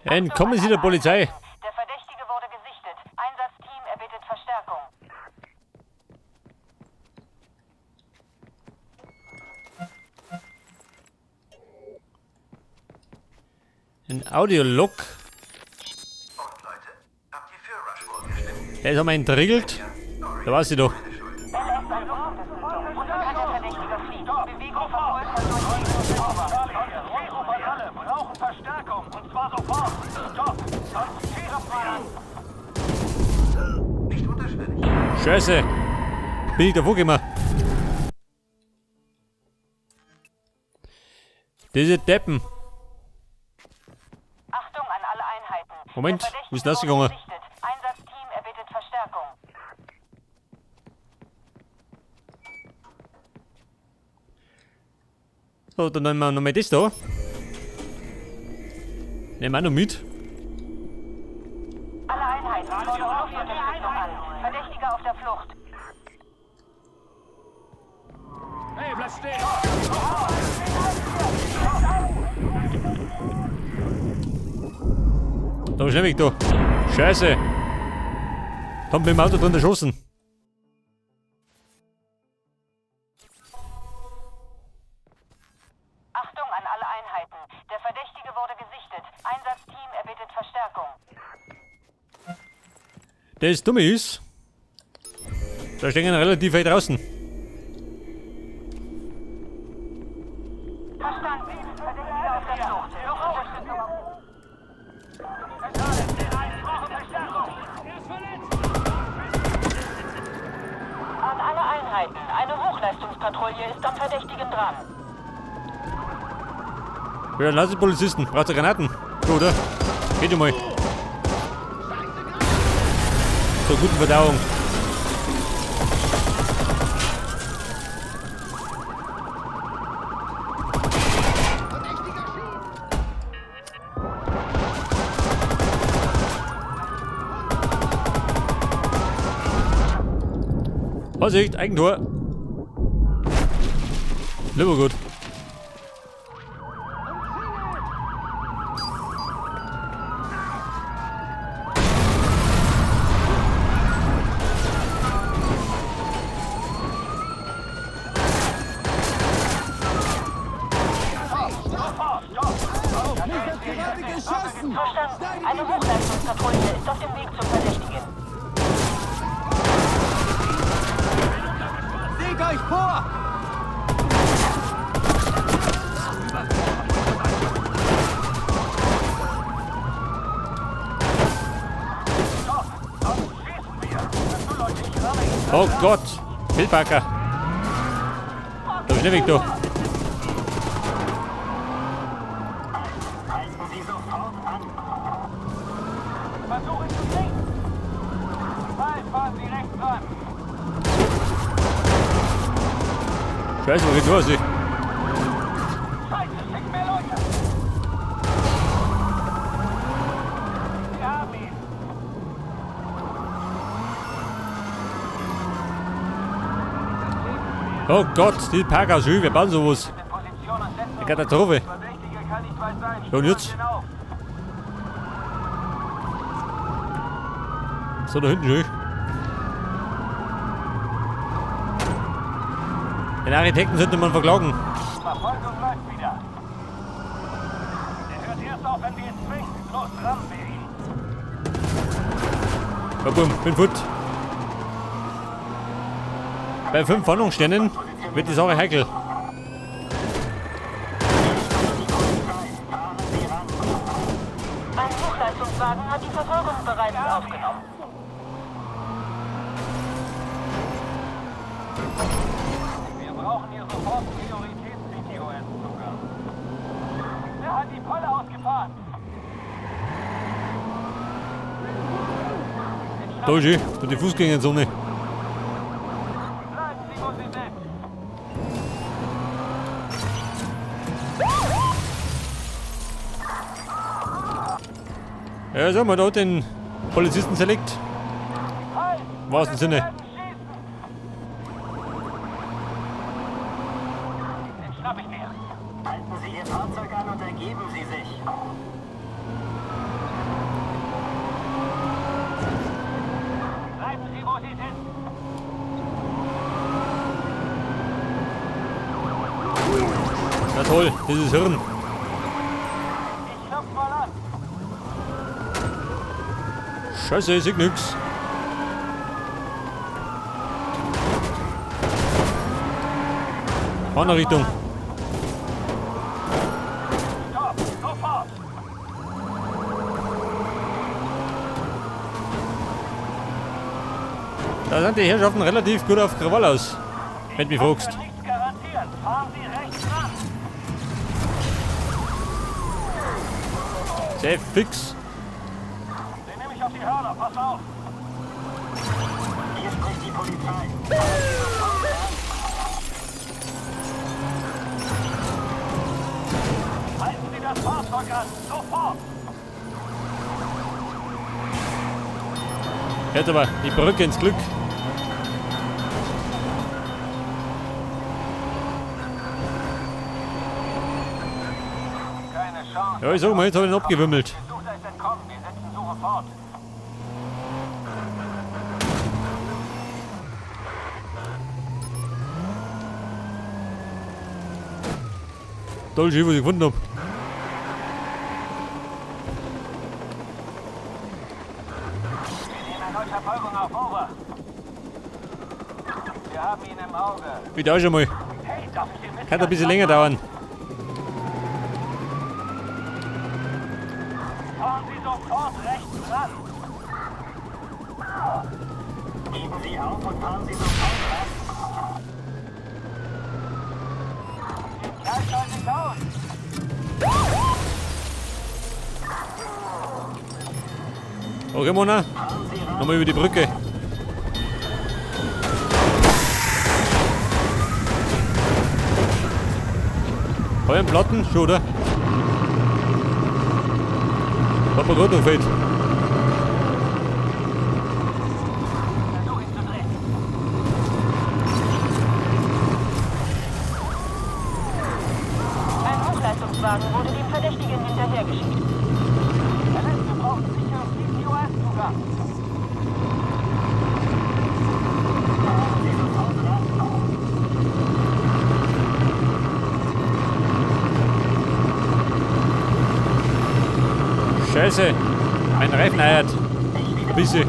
Entkommen Sie der Polizei. Der Verdächtige wurde gesichtet. Einsatzteam erbittet Verstärkung. Ein Audiolog. Und Leute, habt ihr für Rushmore gestimmt? Der ist einmal entriegelt. Da war sie doch. Unbekannter Verdächtiger flieht. Bewegung verfolgt Ruf an alle, brauchen Verstärkung und zwar sofort. Stopp, sonst schießen wir. Nicht unterschwellig. Scheiße. Bin ich davor gekommen. Diese Deppen. Achtung an alle Einheiten. Moment, Der Verdächtige wo ist das wurde gegangen? gesichtet. Einsatzteam erbittet Verstärkung. So, dann nehmen wir nochmal das da. Nehmen wir auch noch mit. Alle Einheiten fordern Luftunterstützung an. Verdächtiger auf der Flucht. Hey, bleib stehen! Da schnell weg da. Scheiße. Haben mit dem Auto drin erschossen. Achtung an alle Einheiten. Der Verdächtige wurde gesichtet. Einsatzteam erbittet Verstärkung. Das Dumme ist, da stehen relativ weit draußen. Verstanden. Verdächtiger auf der Flucht. Luftunterstützung auf. An alle Einheiten. Eine Hochleistungspatrouille ist am Verdächtigen dran. Ja, lass die Polizisten. Braucht ihr Granaten? So, oder? Geht schon mal. Zur guten Verdauung. Vorsicht, Eigentor. Lieber gut. Verstanden. Eine Hochleistungspatrouille ist auf dem Weg zum Verdächtigen. Seht euch vor! Oh Gott! Fehlpacker! Da schnell weg, du! Halten Sie sofort an. Versuchen zu fliehen. Bald fahren Sie rechts ran. Scheiße, wo geht los? Scheiße, schick mehr Leute. Wir haben ihn. Oh Gott, die Parkhaus, wir bauen sowas. In Position und setzen Eine Katastrophe. Verdächtiger kann nicht weit sein. Ja, und jetzt? Genau. So, da hinten schon. Den Architekten sollte man verklagen. Verfolgung läuft wieder. Er hört erst auf, wenn wir ihn zwingen. Los, rammen wir ihn. Ja, bumm, bin fort. Bei 5 Fahndungssternen wird die Sache heikel. Ein Hochleistungswagen hat die Verfolgung bereits aufgenommen. Wir brauchen hier sofort Prioritäts-PTOS-Zugang. Er hat die Polle ausgefahren. Da ist sie, da die Fußgängerzone. Bleiben Sie, wo Sie sind. Ja, sag mal, da hat den Polizisten zerlegt. Halt! Im wahrsten Sinne. Wir werden schießen. Den schnapp ich mir. Halten Sie Ihr Fahrzeug an und ergeben Sie sich. Toll, das ist Hirn. Ich klopf mal an. Scheiße, ich seh nix. Andere Richtung. Stopp, sofort. Da sind die Herrschaften relativ gut auf Krawall aus, wenn du mich fragst. Ich kann nichts garantieren. Fahren Sie rechts ran. Sehr fix. Den nehme ich auf die Hörner. Pass auf. Hier spricht die Polizei. Halten Sie das Fahrzeug an. Sofort. Jetzt aber die Brücke ins Glück. Keine Chance. Ja, ich sag mal, jetzt hab ich ihn abgewimmelt. Gesuchter ist entkommen. Wir setzen Suche fort. Toll, schön, was ich gefunden hab. Wir nehmen erneut Verfolgung auf. Over. Wir haben ihn im Auge. Ich da schon mal. Hey, darf ich den Kann ein bisschen länger dauern. Fahren Sie sofort rechts ran. Geben Sie auf und fahren Sie sofort rechts. Den Kerl schalte ich aus. Okay, Mona. Nochmal über die Brücke. Hab ich einen Platten? Schon, oder? Hat mir gerade noch gefehlt. Versuch ihn zu drehen. Ein Hochleistungswagen wurde dem Verdächtigen hinterhergeschickt. LS, wir brauchen sicheren CTOS-Zugang. Fahren Sie sofort ran. Scheiße, mein Reifen eiert. Ein bisschen.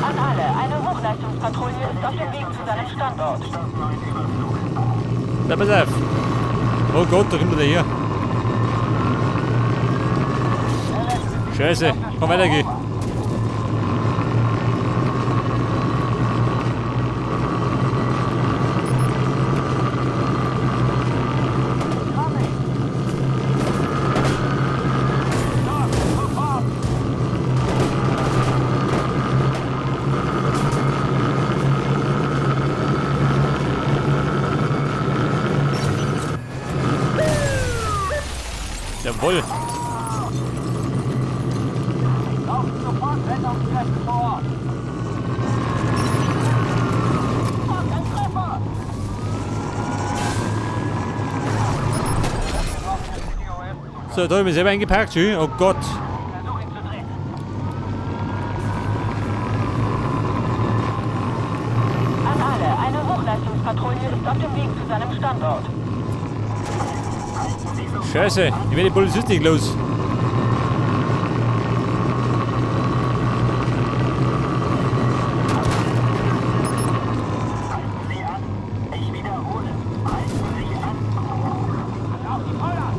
An alle, eine Hochleistungspatrouille ist auf dem Weg zu seinem Standort. Na, pass auf. Oh Gott, da kommt er her. Scheiße, komm weiter, geh. Jawohl. Brauchen sofort Rettungskräfte vor Ort. Fuck, ein Treffer! So, da hab ich mich selber eingepackt, schön. Oh Gott. Versuch ihn zu drehen. An alle, eine Hochleistungspatrouille ist auf dem Weg zu seinem Standort. Scheiße, ich werde die Polizisten nicht los. Halten Sie an. Ich wiederhole. Halten Sie an. Auf die Feuer!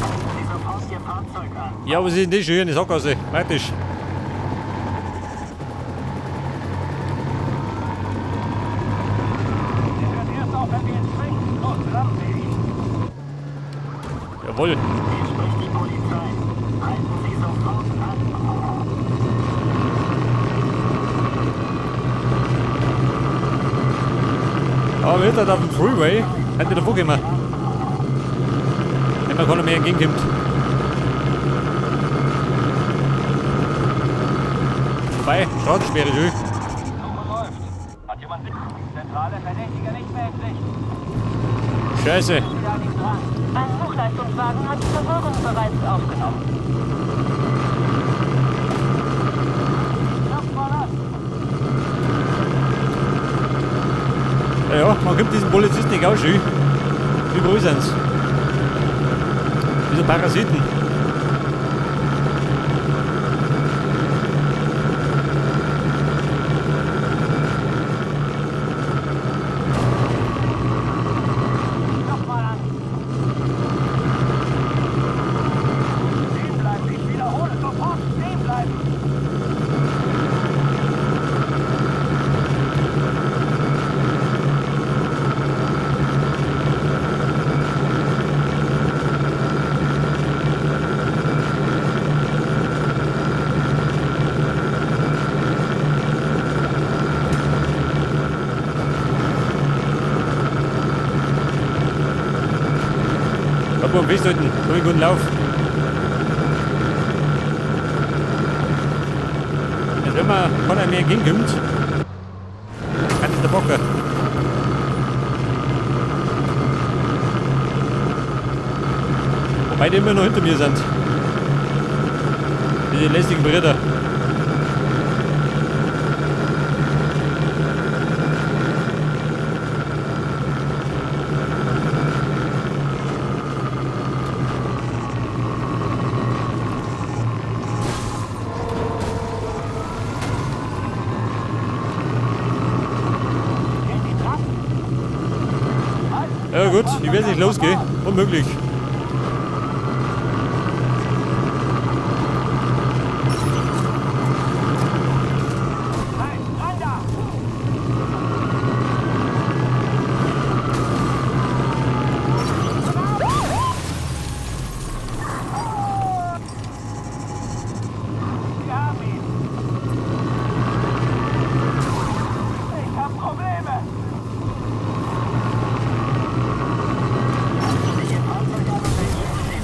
Halten Sie sofort Ihr Fahrzeug an. Ja, aber sie sind nicht schon hier in der Sackgasse. Praktisch. Er hört erst auf, wenn wir ihn zwingen. Los, rammen Sie ihn. Jawohl. Hier spricht die Polizei. Halten Sie sofort an. Aber wir sind halt auf dem Freeway. Hätte davor gehen wir. Wenn man keiner mehr entgegenkommt. Vorbei, Straßensperre schön. Suche läuft. Hat jemand Sicht? Zentrale Verdächtiger nicht mehr in Sicht. Scheiße. Wieder an ihm dran. Ein Hochleistungswagen hat die Verfolgung bereits aufgenommen. Ja, man kommt diesen Polizisten nicht auch schön. Überall sind's. Diese Parasiten. Nochmal an. Stehen bleiben, ich wiederhole, sofort stehen bleiben. Am festhalten, so einen guten Lauf. Jetzt wenn man keiner mehr entgegenkommt, kann ich der Bocker. Wobei die immer noch hinter mir sind. Diese lästigen Brüder. Ja gut, ich werde nicht losgehen. Unmöglich.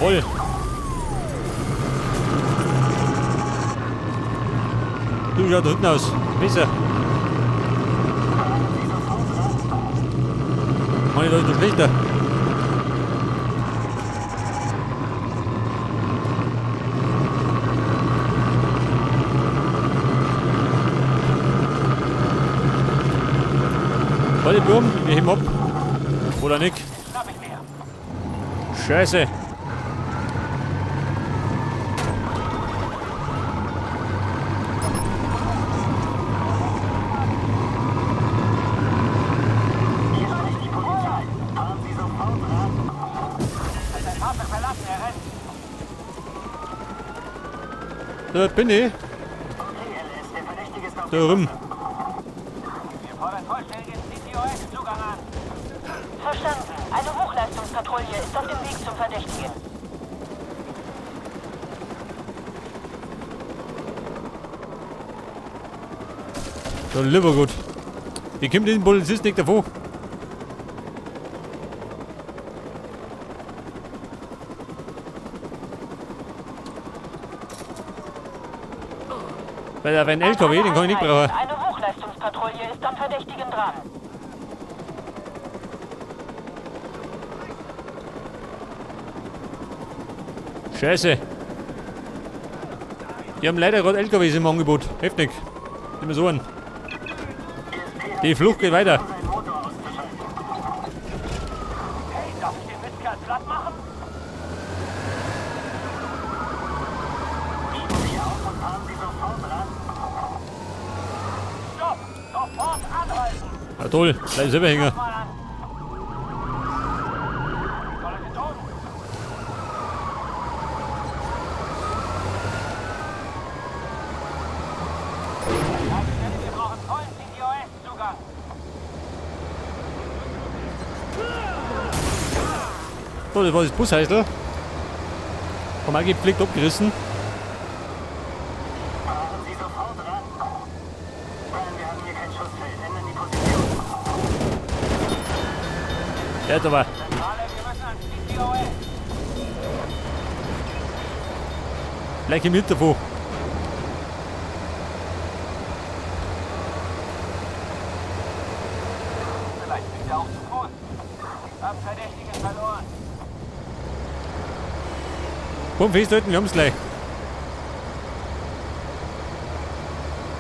Voll. Du schaut da hinten aus. Besser. Mann, da ist noch schlechter. Warte, Burm, wir heben ab. Oder nicht? Scheiße. Da bin ich. Da rum. Wir fordern vollständigen CTOS-Zugang an. Verstanden. Eine Hochleistungspatrouille ist auf dem Weg zum Verdächtigen. So, lieber gut. Wie kommt diesen Polizisten nicht davor? Weil da ein LKW, den kann ich nicht brauchen. Eine Hochleistungspatrouille ist am Verdächtigen dran. Scheiße. Die haben leider gerade LKWs im Angebot. Heftig. Nehmen wir so an. Die Flucht geht weiter. Hey, darf ich den Mistkerl platt machen? Stopp! Sofort anhalten! Na toll, bleib selber hängen. So, das war das Bushäusl. Vom auch gepflegt abgerissen. Fahren Sie sofort ran. Brian, wir haben hier kein Schussfeld. Ändern die Position. Ja, da war. Zentrale, wir müssen ans CTOS. Gleich im davon. Vielleicht sind wir auch zu Fuß. Hab Verdächtigen verloren. Komm, festhalten, wir haben's gleich.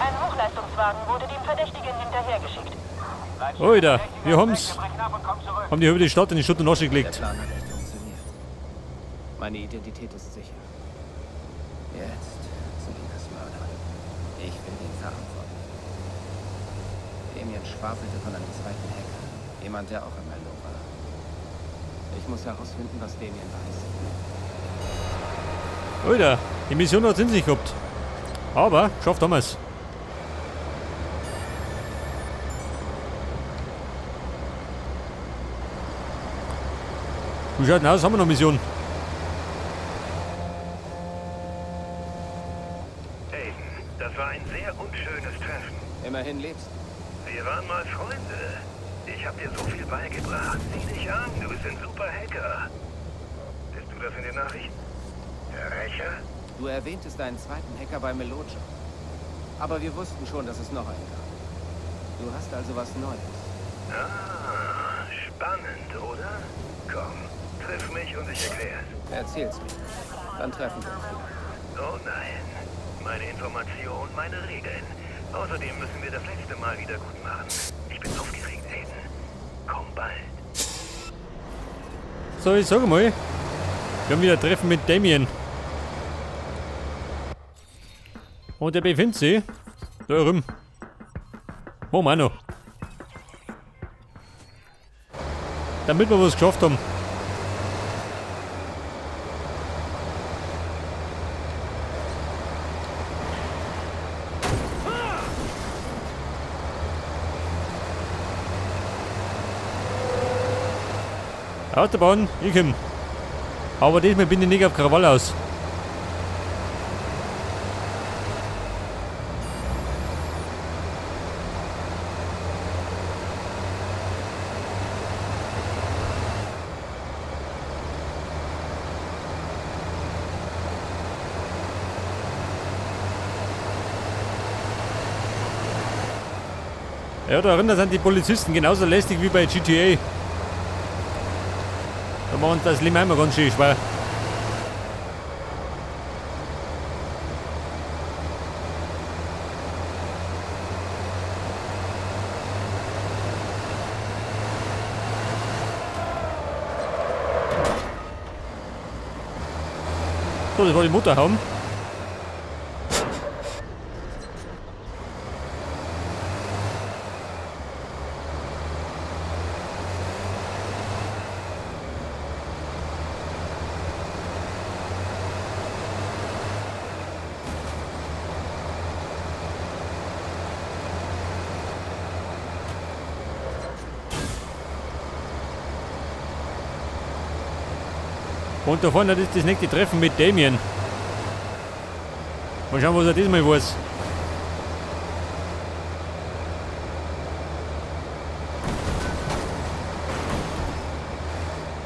Ein Hochleistungswagen wurde dem Verdächtigen hinterhergeschickt. Alter, wir haben's. Wir brechen ab und kommen zurück. Haben die über die Stadt in die Schutt und Asche Der gelegt. Plan hat echt funktioniert. Meine Identität ist sicher. Jetzt zu Linas Mördern. Ich will den verantworten. Damien schwafelte von einem zweiten Hacker. Jemand, der auch im Merlot war. Ich muss herausfinden, was Damien weiß. Alter, die Mission hat's in sich gehabt. Aber geschafft haben wir's. Wie schaut denn aus? Haben wir noch Mission? Aiden, das war ein sehr unschönes Treffen. Immerhin lebst du. Wir waren mal Freunde. Ich hab dir so viel beigebracht. Sieh dich an, du bist ein super Hacker. Bist du das in den Nachrichten? Der Rächer? Du erwähntest einen zweiten Hacker bei Meloja. Aber wir wussten schon, dass es noch einen gab. Du hast also was Neues. Ah, spannend, oder? Komm, triff mich und ich erklär's. Erzähl's mir. Dann treffen wir uns wieder. Oh nein. Meine Information, meine Regeln. Außerdem müssen wir das letzte Mal wieder gut machen. Ich bin aufgeregt, Aiden. Komm bald. So, ich sage mal, wir haben wieder ein Treffen mit Damien. Und der befindet sich da rum. Machen wir auch noch. Damit wir was geschafft haben. Autobahn, ich komm. Aber diesmal bin ich nicht auf Krawall aus. Ja, da drinnen sind die Polizisten genauso lästig wie bei GTA. Da machen das Leben immer ganz schön schwer. So, das war die Motorhaube. Und da vorne ist das nächste Treffen mit Damien. Mal schauen, was er diesmal weiß.